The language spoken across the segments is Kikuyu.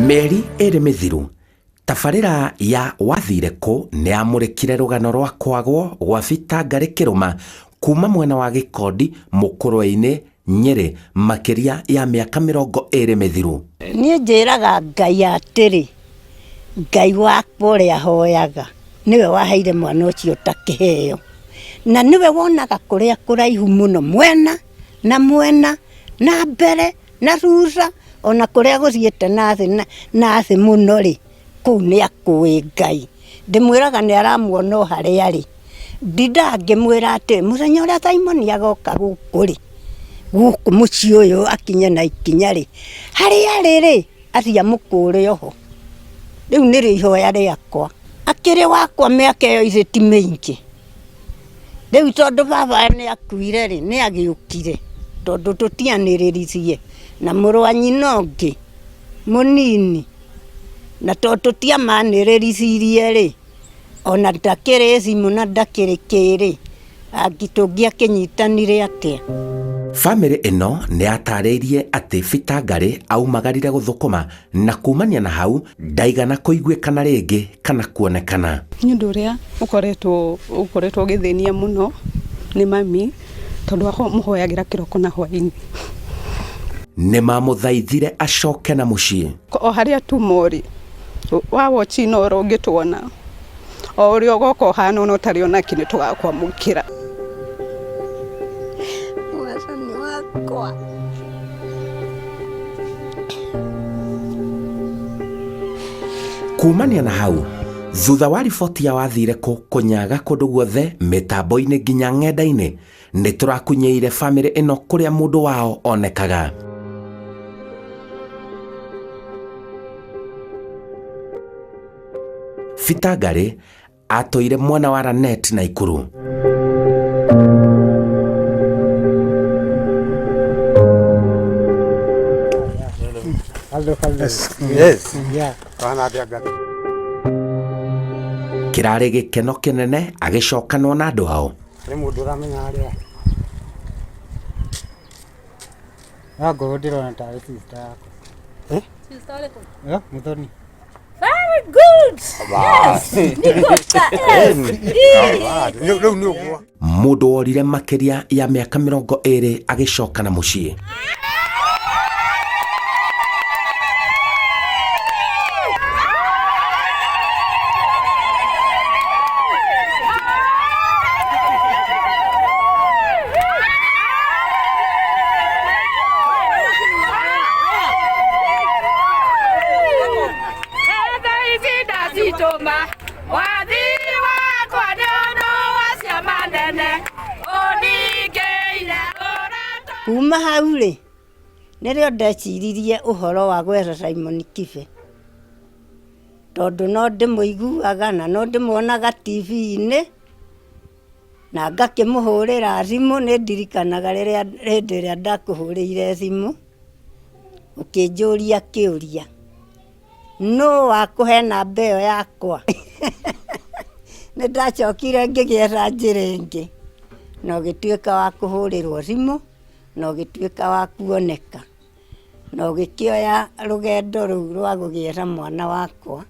Mĩeri ĩrĩ mĩthiru, tabarĩra ya Wathire Kũ nĩyamũrĩkire rũgano rwa kwagwo gwa Peter Ngarĩ Kĩrũma kuma mwena wa Gĩkondi Mũkũrwe-inĩ, Nyĩrĩ makĩria ya mĩaka 20 mĩthiru. Niĩ njĩraga Ngai atĩrĩ, Ngai wakwa ũrĩa hoyaga nĩwe waheire mwana ũcio ta kĩheo, na nĩwe wonaga kũrĩa kũraihu mũno mwena na mwena na mbere na thutha ona kũrĩa gũthiĩte na thĩ na thĩ mũno rĩ, kũu nĩ akũĩ Ngai. Ndĩmwĩraga nĩ aramuona o harĩa arĩ. Ndindaga ngĩmwĩra atĩrĩ, mũthenya ũrĩa Simon agoka gũkũ rĩ, gũkũ mũciĩ ũyũ akinye na ikinya rĩ, harĩa arĩ rĩ, athiĩ amũkũre oho. Rĩu nĩrĩo ihoya rĩakwa. Akĩrĩ wakwa mĩaka ĩyo ithĩ ti mĩingĩ. Rĩu tondũ baba nĩ akuire rĩ, nĩ agĩũkire tondũ tũtianĩrĩririe na mũrũ wa nyina ũngĩ mũnini, na tondũ tũtiamanĩrĩririe rĩ, ona ndakĩrĩ thimũ na ndakĩrĩ kĩ rĩ, tũngĩakĩnyitanire atĩa? Famĩlĩ ĩno nĩ yatarĩirie atĩ Peter Ngarĩ aumagarire gũthũkũma na kumania na hau ndaigana kũiguĩkana rĩngĩ kana kuonekana. Nĩ ũndũ ũrĩa ũkoretwo ũkoretwo ũgĩthĩnia mũno nĩ mami tondũ mũhoyagĩra kĩroko na hwainĩ. Nĩ mamũthaithire acoke na mũciĩ. O harĩa tuma ũrĩ wa watch Inooro ũngĩtuona o ũrĩa ũgoka ũhana ona ũtarĩ onakĩ nĩ tũgakwamũkĩra. Mwathani wakwa. Kumania na hau thutha wa riboti ya wathire kũ kũnyaga kũndũ guothe mĩtambo-inĩ nginya ng'enda-inĩ nĩ tũrakunyĩire famĩlĩ ĩno kũrĩa mũndũ wao onekaga. Peter Ngarĩ atũire mwena wa Lanet Naikuru. Kĩrarĩ gĩkeno kĩnene agĩcokanwo na andũ ao. Nĩ mũndũ ũramenya harĩa Angorwo ndĩrona tarĩ sister yakwa. Eh? Sister ũrĩkũ? Eh, Muthoni. Very good. Yes. Niko yes. Rĩu nĩ ũguo. Mũndũ worire makĩria ya mĩaka 20 agĩcoka na mũciĩ. Kuma hau rĩ, nĩrĩo ndeciririe ũhoro wa gwetha Simon Kibe, tondũ no ndĩmũiguaga na no ndĩmuonaga TV-inĩ, na ngakĩmũhũrĩra thimũ, nĩ ndirikanaga rĩrĩa hĩndĩ ĩrĩa ndakũhũrĩire thimũ, ũkĩnjũria kĩũria, nũ wakũhe namba ĩyo yakwa? Nĩ ndacokire ngĩgĩetha njĩra ĩngĩ, na ũgĩtuĩka wa kũhũrĩrwo thimũ, na ũgĩtuĩka wa kuoneka, na ũgĩkĩoya rũgendo rũu rwa gũgĩetha mwana wakwa.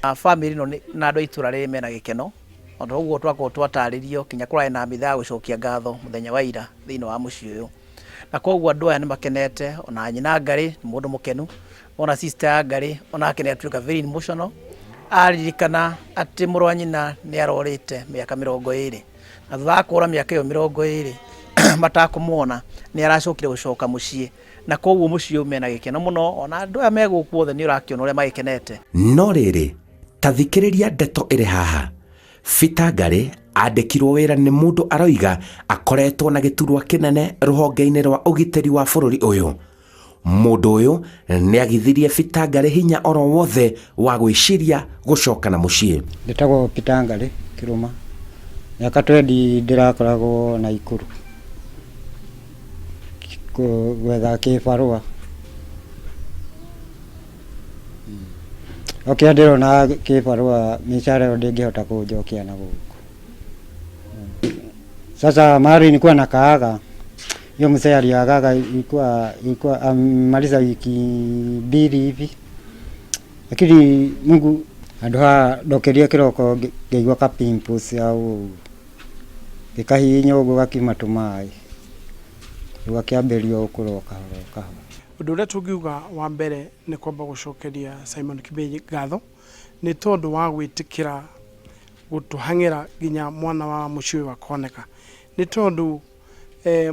Bamĩrĩ ĩno na andũ a itũra rĩrĩ mena gĩkeno, o ta ũguo twakorwo twatarĩrio nginya kũrarĩ na mitha ya gũcokia ngatho mũthenya wa ira thĩinĩ wa mũciĩ ũyũ. Na koguo andũ aya nĩ makenete, ona nyina Ngarĩ nĩ mũndũ mũkenu, ona sister ya Ngarĩ onake nĩ atuĩka very emotional aririkana atĩ mũrũ wa nyina nĩ arorĩte mĩaka 20. Na thutha wa kũra mĩaka ĩyo 20 matakũmwona nĩ aracokire gũcoka mũciĩ. Na koguo mũciĩ ũyũ mena gĩkeno mũno, ona andũ aya me gũkũ othe nĩ ũrakĩona ũrĩa magĩkenete. No rĩrĩ, ta thikĩrĩria ndeto ĩrĩ haha. Peter Ngarĩ andĩkirwo wĩra nĩ mũndũ aroiga akoretwo na gĩturwa kĩnene rũhonge-inĩ rwa ũgitĩri wa bũrũri ũyũ. Mũndũ ũyũ nĩ agithirie Peter Ngarĩ hinya oro wothe wa gwĩciria gũcoka na mũciĩ. Njĩtagwo Peter Ngarĩ Kĩrũma. Mĩaka twendi ndĩrakoragwo Naikuru gwetha kĩbarũa. O kĩrĩa ndĩrona kĩbarũa mĩcara ĩyo ndĩngĩhota kũnjokia na gũkũ. Sasa mahali nilikuwa nakaaga. Hiyo mzee aliagaga ilikuwa amaliza wiki mbili hivi, lakini Mungu handũ ha ndokeria kĩroko ngĩigua ka pimples au gĩkahihinya ũguo gakiuma tũmaĩ, rĩu gakĩambĩrĩria gũkũra o kahora o kahora. Ũndũ ũrĩa tũngiuga wa mbere nĩ kwamba gũcokeria Simon Kibei ngatho nĩ tondũ wa gwĩtĩkĩra gũtũhang'ĩra nginya mwana wa mũciĩ ũyũ akoneka, nĩ tondũ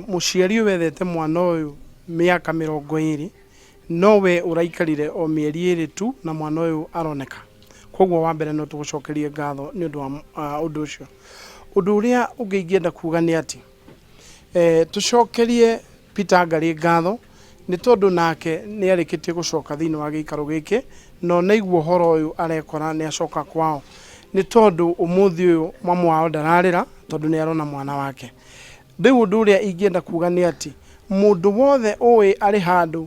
mũciari ũyũ wethete mwana ũyũ mĩaka 20 nowe ũraikarire o mĩeri 2 tu na mwana ũyũ aroneka. Koguo wa mbere no tũgũcokerie ngatho nĩ ũndũ wa ũndũ ũcio. Ũndũ ũrĩa ũngĩ ingĩenda kuga nĩ atĩ tũcokerie Peter Ngarĩ ngatho nĩ tondũ nake nĩ arĩkĩtie gũcoka thĩinĩ wa gĩikaro gĩkĩ, na ona aigua ũhoro ũyũ arekora nĩ acoka kwao, nĩ tondũ ũmũthĩ ũyũ mamu wao ndararĩra tondũ nĩ arona mwana wake. Rĩu ũndũ ũrĩa ingĩenda kuga nĩ atĩ mũndũ wothe ũĩ arĩ handũ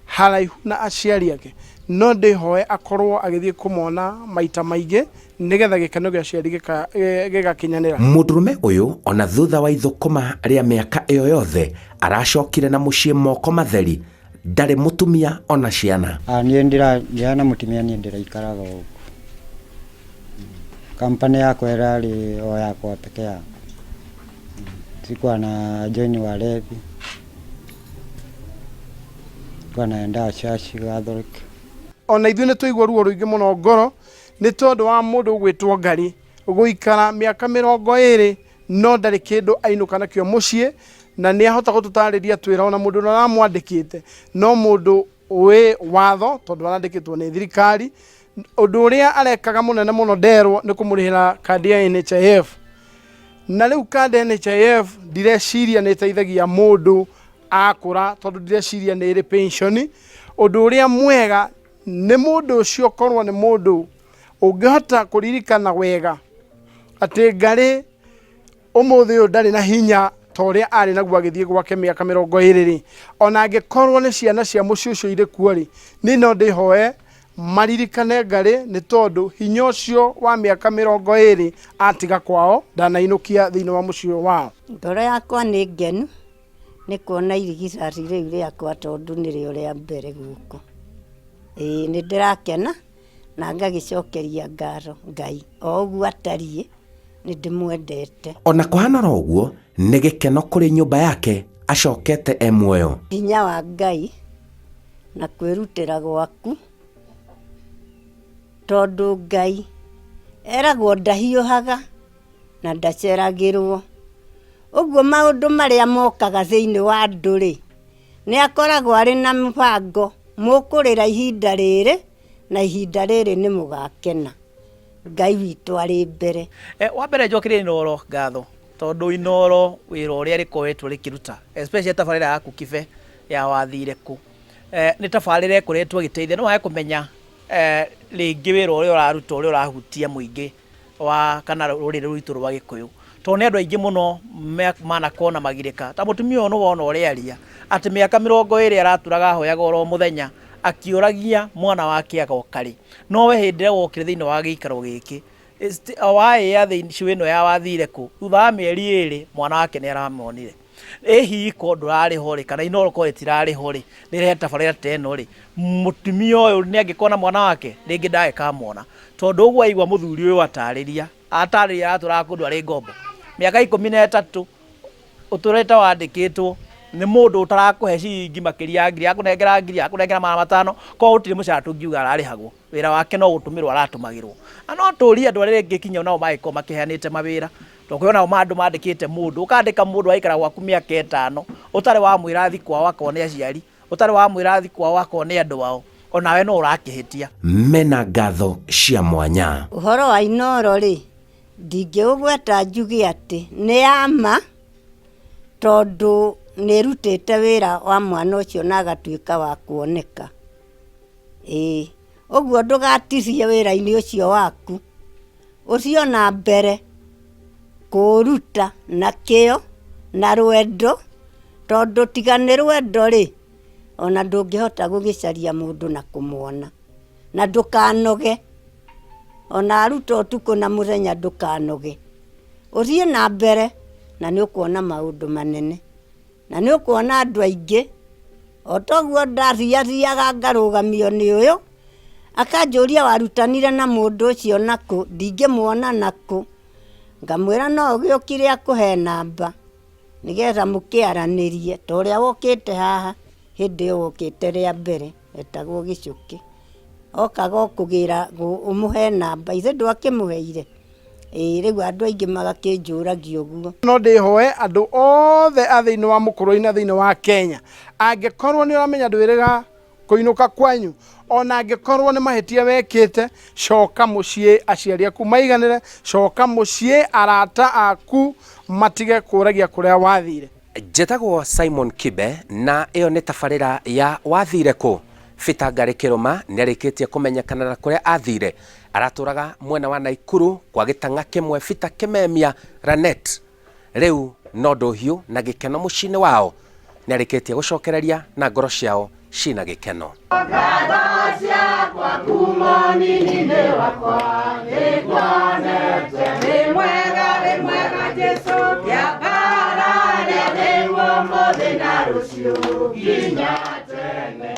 haraihu na aciari ake no ndĩhoe akorwo agĩthiĩ kũmona maita maingĩ nĩgetha gĩkeno gĩa aciari gĩgakinyanĩra. Mũndũrũme ũyũ ona thutha wa ithũkũma rĩa mĩaka ĩyo yothe aracokire na mũciĩ moko matheri, ndarĩ mũtumia ona ciana. Niĩ ndĩrana mũtumia, niĩ ndĩraikaraga ũguo. Kampani yakwa ĩrarĩ o yakwa peke yangu. Sikuwa na join walevi. Sikuwa naenda church Catholic. Ona ithuĩ nĩ twaigua ruo rũingĩ mũno ngoro nĩ tondũ wa mũndũ ũgwĩtwo Ngarĩ gũikara mĩaka 20 no ndarĩ kĩndũ ainũka nakĩo mũciĩ, na nĩ ahota gũtũtarĩria twĩra ona mũndũ ũrĩa ũramwandĩkĩte no mũndũ ũĩ watho tondũ arandĩkĩtwo nĩ thirikari. Ũndũ ũrĩa arekaga mũnene mũno nderwo nĩ kũmũrĩhĩra kandi ya NHIF, na rĩu kandi ya NHIF ndireciria nĩ ĩteithagia mũndũ akũra tondũ ndireciria nĩ ĩrĩ pension. Ũndũ ũrĩa mwega nĩ mũndũ ũcio korwo nĩ mũndũ ũngĩhota kũririkana wega atĩ Ngarĩ ũmũthĩ ũyũ ndarĩ na hinya ta ũrĩa arĩ naguo agĩthiĩ gwake mĩaka 20 rĩ, ona angĩkorwo nĩ ciana cia mũciĩ ũcio irĩ kuo rĩ, niĩ no ndĩhoe maririkane Ngarĩ nĩ tondũ hinya ũcio wa mĩaka 20 atiga kwao ndanainũkia thĩinĩ wa mũciĩ wao. Ngoro yakwa nĩ ngenu nĩ kuona irigithathi rĩu rĩakwa tondũ nĩrĩo rĩa mbere gũkũ. Ĩĩ nĩ ndĩrakena na ngagĩcokeria ngatho Ngai o ũguo atariĩ, nĩ ndĩmwendete. Ona kũhana oro ũguo nĩ gĩkeno kũrĩ nyũmba yake acokete e muoyo. Hinya wa Ngai na kwĩrutĩra gwaku, tondũ Ngai eragwo ndahiũhaga na ndaceragĩrwo. Ũguo maũndũ marĩa mokaga thĩinĩ wa andũ rĩ, nĩ akoragwo arĩ na mũbango, mũkũrĩra ihinda rĩrĩ na ihinda rĩrĩ nĩ mũgakena. Ngai witũ arĩ mbere. Wa mbere njokerie Inooro ngatho tondũ Inooro wĩra ũrĩa rĩkoretwo rĩkĩruta especially tabarĩra yaku Kibe ya wathire kũ, nĩ tabarĩra ĩkoretwo ĩgĩteithia. No wage kũmenya rĩngĩ wĩra ũrĩa ũraruta ũrĩa ũrahutia mũingĩ wa kana rũrĩrĩ rwitũ rwa Gĩkũyũ, tondũ nĩ andũ aingĩ mũno manakorwo na magirĩka. Ta mũtumia ũyũ nĩwona ũrĩa aria atĩ mĩaka 20 aratũraga ahoyaga oro mũthenya akĩũragia mwana wake agoka rĩ, no we hĩndĩ ĩrĩa wokire thĩinĩ wa gĩikaro gĩkĩ waĩa thĩinĩ ĩno ya wathire kũ, thutha wa mĩeri 2 mwana wake nĩ aramonire. Ĩ hihi ko ndũrarĩ ho rĩ, kana Inooro ko rĩtirarĩ ho rĩ, rĩrehe tabarĩra ta ĩno rĩ, mũtumia ũyũ nĩ angĩkona mwana wake rĩngĩ ndagĩkamwona, tondũ ũguo aigua mũthuri ũyũ atarĩria aratũraga kũndũ arĩ ngombo mĩaka 13 ũtũrĩte wandĩkĩtwo nĩ mũndũ ũtarakũhe ciringi makĩria ya ngiri, akũnengera ngiri, akũnengera 500, koguo gũtirĩ mũcara tũngiuga ararĩhagwo, wĩra wake no gũtũmĩrwo aratũmagĩrwo. Na no tũrie andũ arĩa rĩngĩ kinya nao magĩkorwo makĩheanĩte mawĩra, tondũ kwĩ onao andũ mandĩkĩte mũndũ, ũkandĩka mũndũ aikara gwaku mĩaka 5 ũtarĩ wamwĩra athi kwao akone aciari, ũtarĩ wamwĩra athi kwao akone andũ ao, onawe no ũrakĩhĩtia. Mena ngatho cia mwanya. Ũhoro wa Inooro rĩ, ndingĩũgweta njuge atĩ nĩ ya ma, tondũ nĩ ĩrutĩte wĩra wa mwana ũcio na agatuĩka wa kuoneka. Ĩĩ, ũguo ndũgatirie wĩra-inĩ ũcio waku, ũthiĩ ona mbere kũũruta na kĩo na rwendo, tondũ tiga nĩ rwendo rĩ, ona ndũngĩhota gũgĩcaria mũndũ na kũmwona. Na ndũkanoge, ona aruta ũtukũ na mũthenya ndũkanoge, ũthiĩ na mbere na nĩ ũkuona maũndũ manene. Na nĩ ũkuona andũ aingĩ o toguo ndathiathiaga ngarũgamio nĩ ũyũ akanjũria warutanire na mũndũ ũcio nakũ, ndingĩmuona nakũ. Ngamwĩra no ũgĩũkire akũhe namba nĩgetha mũkĩaranĩrie ta ũrĩa wokĩte haha hĩndĩ ĩyo wokĩte rĩa mbere etagwo Gĩcũkĩ. Okaga o kũgĩra ũmũhe namba, ithe ndwakĩmũheire? Ĩĩ rĩu andũ aingĩ magakĩnjũragia ũguo. No ndĩhoe andũ othe a thĩinĩ wa mũkũrũ-inĩ na thĩinĩ wa Kenya, angĩkorwo nĩ ũramenya ndwĩrĩga kũinũka kwanyu, ona angĩkorwo nĩ mahĩtia wekĩte, coka mũciĩ aciari aku maiganĩre, coka mũciĩ arata aku matige kũragia kũrĩa wathire. Njĩtagwo Simon Kibe na ĩyo nĩ tabarĩra ya Wathire Kũ? Peter Ngarĩ Kĩrũma nĩarĩkĩtie kũmenyekana na kũrĩa athire. Aratũraga mwena wa Naikuru kwa gĩtang'a kĩmwe Peter Kĩmemia Lanet. Rĩu no ndũhiũ na gĩkeno mũciĩ-inĩ wao. Nĩarĩkĩtie gũcokereria na ngoro ciao cina gĩkeno. Ngatho ciakwa kuma ũnini-inĩ wakwa nĩnguonete. Wĩ mwega, wĩ mwega Jesũ, ngĩambararia rĩu ũmũthĩ na rũciũ nginya tene.